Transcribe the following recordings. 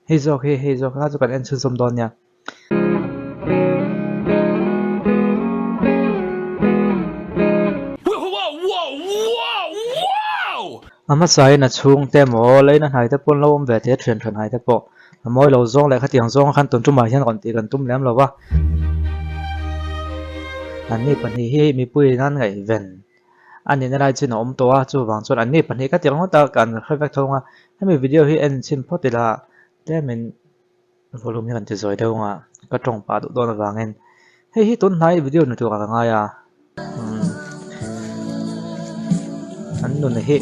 Hei zawk hi hei zawk kha chu kan en chhunzawm dawn nia. A hmasain a chhungte emaw leina hnai te pawh an lo awm ve thei a thian than hnai te pawh a mawi lo zawng leh khatiang zawng khan tun tumah hian rawn tih kan tum lem lo va. Anni pahnih hi mipuiin an ngaihven a nihna lai chin a awm tawh a, chuvang chuan anni pahnih ka ti ringawt a kan hre vek thung a, hemi video hi en chhin phawt ila tlemin volume hi kan ti zawi deuh ang a, ka tawng pah duh dawn avangin hei hi tun hnai video ni tur ah ka ngai a, umm an nun hi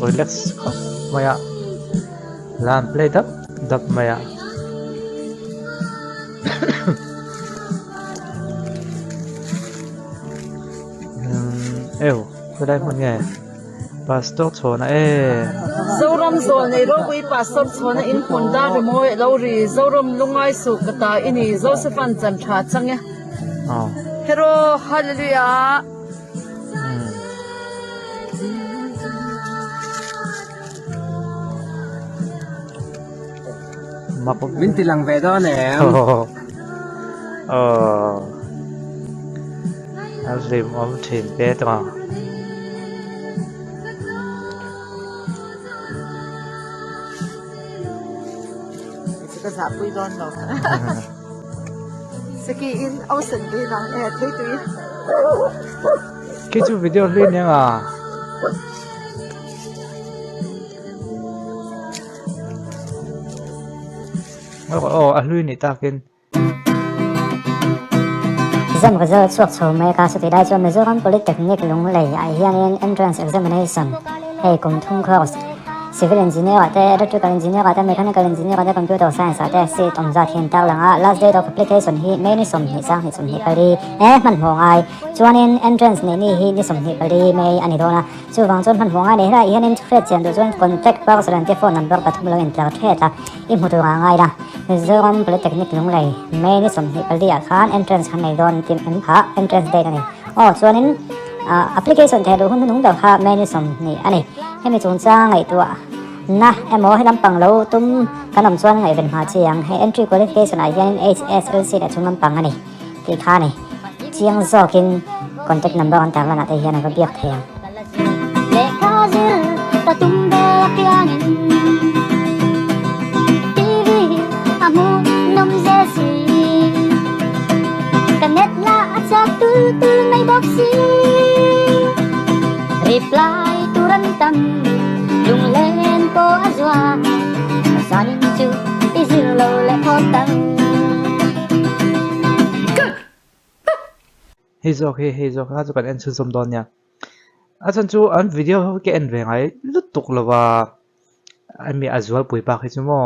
relax khawp mai a, hla an play dap dap mai a. Eu helai hmun nge pastor chhawna e. Zoram zawl nei ropui pastor chhawna in hmun dar ri mawi lo ri Zoram lungai suh ka ta i ni Josephan chan tha chang e. Hero hallelujah. Min ti lang ve dawn em? Aww a hlimawm thin te tawh ang. Ka zahpui dawn lo. Seki in ocean tui nang e thui tui. Khi chu video hlui nia nga. Aw a hlui nih takin. Exam result chhuak chho mai ka chutih lai chuan Mizoram Polytechnic Lunglei ah hianin Entrance Examination hei kum thum course Civil Engineer ah te, Electrical Engineer ah te, Mechanical Engineer ah te, Computer Science ah te seat awm zat hi an tarlang a, last date of application hi May ni 20 sang 24 e hmanhmawh ngai chuanin entrance neih ni hi ni 24 May a ni dawn a. Chuvang chuan hmanhmawh ngai nei helaiah hianin hriat chian duh chuan contact person te phone number pathum lo intlar thet a, i hmu tur ah ngai la. Mizoram Polytechnic Lunglei May ni 24 ah khan entrance kan nei dawn tih em kha entrance date a ni. Aw chuanin application theh duh hun hnuhnung ber kha May ni 20 a ni. Hemi chungchang ngaihtuah na emaw he lampang lo tum kan awm chuan ngaihven hma chi ang. Hei entry qualification ah hianin HSLC leh chung lampang a ni. Tih kha a ni. Chiang zawkin contact number an tarlan ah te hian a va biak thei ang. Lehkha zir ka tum ve apiangin TV a hmuh nawm zel si. Ka net lah a chak tul tul mai bawk si. Reply tur an tam lunglen pawh a zuang. Zanin chu i zir lo leh phawt ang. Hei zawk hi hei zawk kha chu kan en chhunzawm dawn nia. A chhan chu an video ho hi ka en ve ngai lutuk lo va, ami a zualpui bak hi chu maw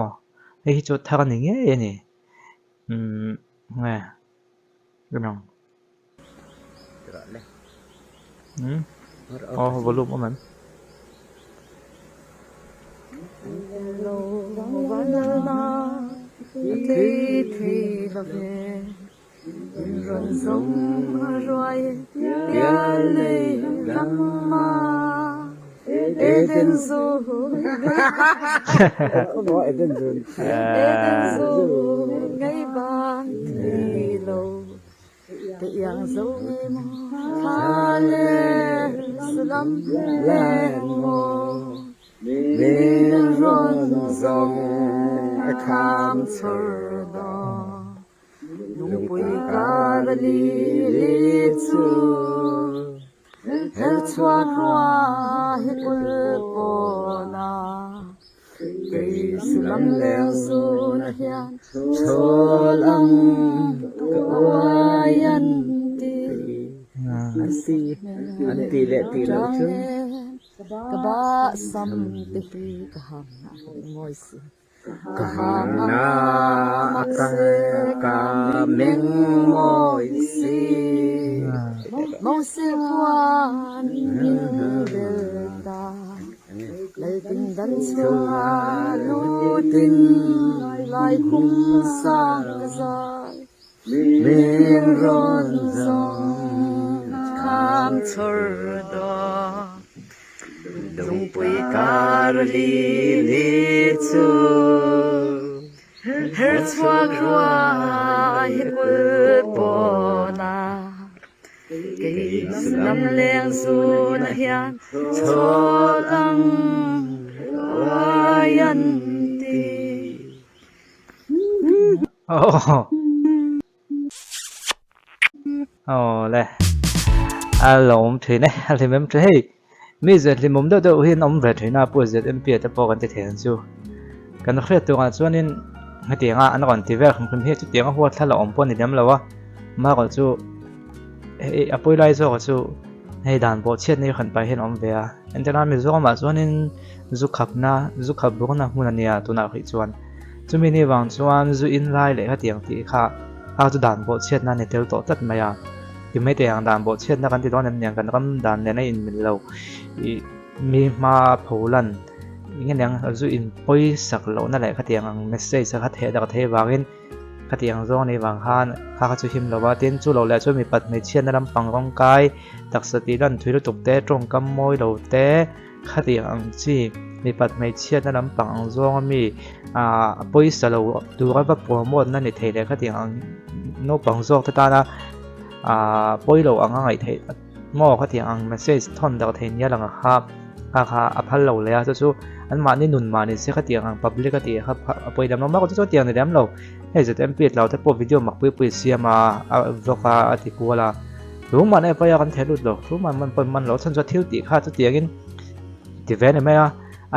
hei hi chu thar a ni ngei a ni. Umm nge umm aw volume awm em? Her chhuak ruai hi kul pawn a, kei lam leng zun ah hian chhawl ang ruai an ti. Aw le a lo awm thin e a hlimawm thin hei mi zet hlimawm deuh deuh hi an awm ve thin a pu ZMP te pawh kan ti thei ang chu kan hriat turah chuanin hetianga an rawn ti vel hrim hrim hi chutianga huat thla la awm pawh a ni lem lo a amaherawh chu hei a pawi lai zawk chu hei dan pawh chhiat ni hran pah hian a awm ve a entirna Mizoramah chuanin zu khapna zu khap burna hmun a nia tunah hrih chuan. Chumi ni vang chuan zu in lai leh khatiang tih kha a chu dan bawh chhiatna a ni tel tawh tlat mai a. Ti mai teh ang dan bawh chhiatna kan ti dawn em niang kan ram dan nen a inmil lo ih mi hma pho lan eng nge niang zu in pawi sak lohna leh khatiang ang message a kha theh dak thei vangin khatiang zawng ni vang khan kha kha chu him lo va tin chu lo leh chuan mipat hmeichhiatna lampang rawngkai taksa tih lan thui lutuk te tawngkam mawi lo te. Khatiang ang chi mipat hmeichhiatna lampang ang zawnga mi ah pawisa lo tura va promote na ni thei leh khatiang ang naupang zawk te tana ah pawi lo anga ngaih theih maw khatiang ang message thawn darh thei nia lang kha kha kha a phal lo leh a chu chu an mahni nun mah ni se khatiang ang public a tih kha a pawi lem lo mak chu chutiang ni lem lo hei ZMP tlau te pawh video mak pui pui siam a a vlog a a ti kual a. Tuman e paia kan thei lut lo, tuman man pawn man lo chhan chuan thil tih kha chutiangin ti ve a ni mai a,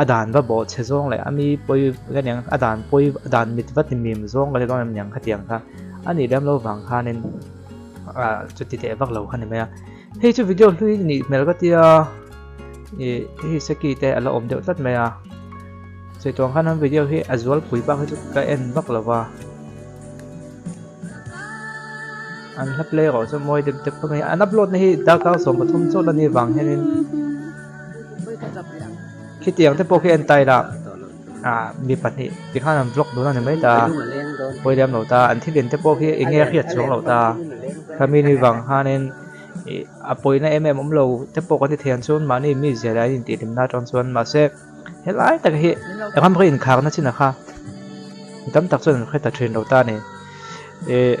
a dan va bawh chhe zawng leh a mi pawi ka niang a dan pawi a dan mit va ti mim zawng ka ti dawn em niang khatiang kha a nih lem lo vang khanin ah chuti teh vak lo kha ni mai a, hei chu video hlui nih hmel ka tia ih hei seki te a la awm deuh tlat mai a, chawituang khan an video hi a zualpui bak hi chu ka en vak lo va. An hla play erawh chu mawi dep dep khawp mai. An upload na hi darkar 13 chawlh a nih vang hianin khitiang te pawh khi en ta ila ah mi pahnih tikhan an vlog dun a ni mai ta pawi lem lo ta an thil in te pawh khi eng nge a hriat chuang loh ta khami ni vang khanin ih a pawina em em awm lo te pawh kan ti thei ang chuan mahni mi zia leh an intihhlimna atang chuan mahse. Helai tak hi ram ri inkharna chin a kha mi tam tak chuan an hre ta thin lo ta a ni ih.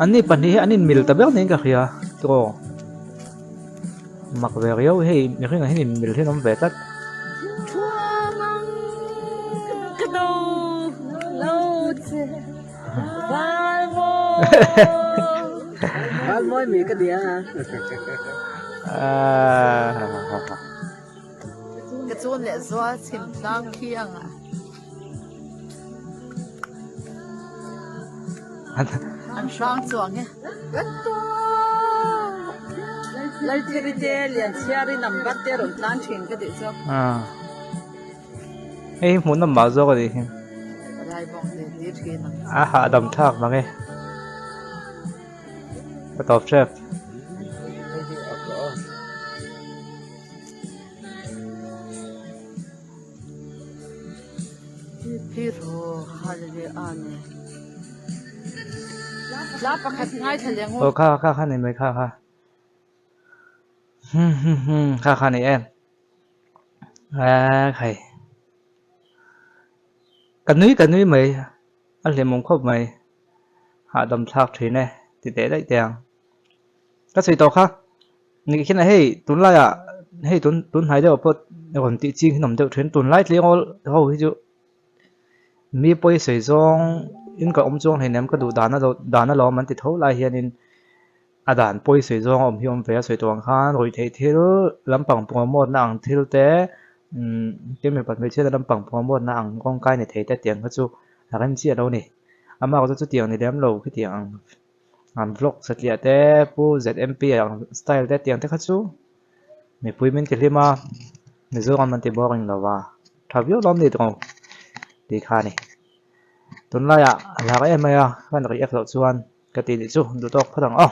An ni pahnih hi an inmil ta ber niin ka hria tiraw mak ve riau hei mihring ah hian inmil hi an awm ve tlat. An hrang chuang e. Lalthiri te Lianchhiari number te rawn tlan thin ka tih chu. Hei hi hmuhnawm mah zawk a nih hi. A hahdam thlak mang e. Ka tawp hrep. Aw kha kha kha ni mai kha kha hmm hmm hmm kha kha ni em a khai ka nui ka nui mai a hlimawm khawp mai hahdam thlak thin e ti teh daih teh ang ka sawi tawh kha. Nih khian hei tunlaiah hei tun tun hnai deuh ah pawh rawn tih ching hi an awm deuh thin tunlai tleirawl ho hi chu mi pawi sawi zawng in ka awm chuang hleinem ka duh dan a dan alawm an ti tho lai hianin a dan pawi sawi zawng a awm hi a awm ve a sawi tawh ang khan ruihtheih thil lampang promote na ang thil te umm tin mipat hmeichhia te lampang promote na ang rawngkai ni thei te tiang kha chu a rem chiah lo a ni amah erawh chu chutiang ni lem lo khitiang ang. An vlog satliah te pu ZMP ang style te tiang te kha chu mipui min ti hlim a Mizoram an ti boring lo va tha viau lawm ni tawng tih kha a ni tunlaiah a lar em mai a kan react loh chuan ka tih nih chu duh tawk phawt ang aw.